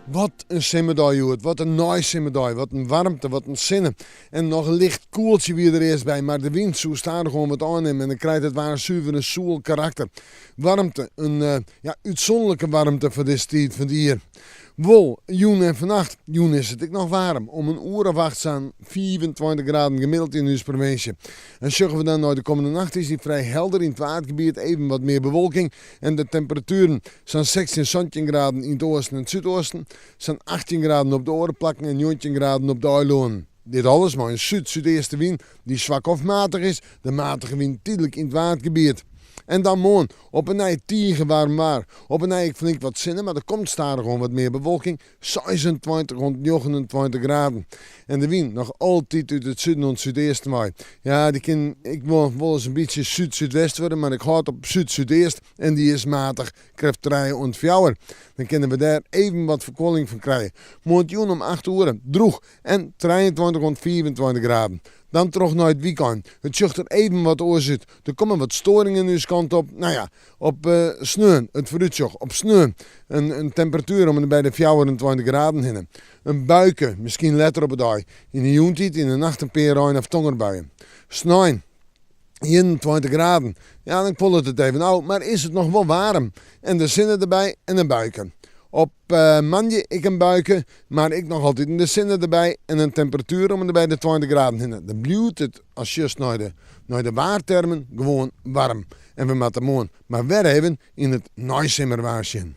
Wat in simmerdei hjoed, wat in neisimmerdei, wat in waarmte, wat in sinne. En noch in licht koeltsje wie der earst by, mar de wyn soe stadichoan wat ôfnimme en dan krijt it waar suver in soel karakter. Waarmte, in ja, útsûnderlike waarmte foar dizze tiid fan it jier. Wol, jûn en fannacht, jûn is it ek noch waarm, om in oere of acht sa'n 25 graden gemiddeld yn ús provinsje. En sjogge we dan nei de kommende nacht is dy frij helder yn it Waadgebiet even wat mear bewolking en de temperatueren sa'n 16, 17 graden yn it oasten en it súdoasten, sa'n 18 graden op de oare plakken en 19 graden op de eilannen. Dit alles mei in súd-súdeastewyn dy't swak of matich is, de matige wyn tydlik yn it Waadgebiet. En dan moarn, op 'e nij tige waarm waar. Op 'e nij ek flink wat sinne, mar der komt stadichoan wat mear bewolking, 26 oant 29 graden. En de wyn noch altyd út it suden oant súdeasten wei. Ja, dy kin ek wol wolris in bytsje súd-súdwest wurde, mar ik hâld op súd-súdeast en dy is matich, krêft trije oant fjouwer. Dan kinne we dêr even wat ferkuolling fan krije. Moarntejûn om acht oere, drûch en 23 oant 25 graden. Dan troch nei it wykein. It sjocht der even wat oars út. Der komme wat storingen ús kant op. No ja, op sneon, it foarútsjoch, op sneon in, in temperatuer om en by de 24 graden hinne. In buike, miskien letter op 'e dei. Yn de jûntiid, yn de nacht in pear rein of tongerbuien. Snein 21 graden. Ja, dan kuollet it even ôf, mar is it noch wol waarm. En de sinne derby en in buike. Op moandei ek in buike, mar ek noch altyd de sinne derby en in temperatuer om en by de 20 graden hinne. Dan bliuwt it, as sjochst nei de, nei de waartermen, gewoan waarm. En we moatte moarn mar wer even yn it neisimmerwaar sjen.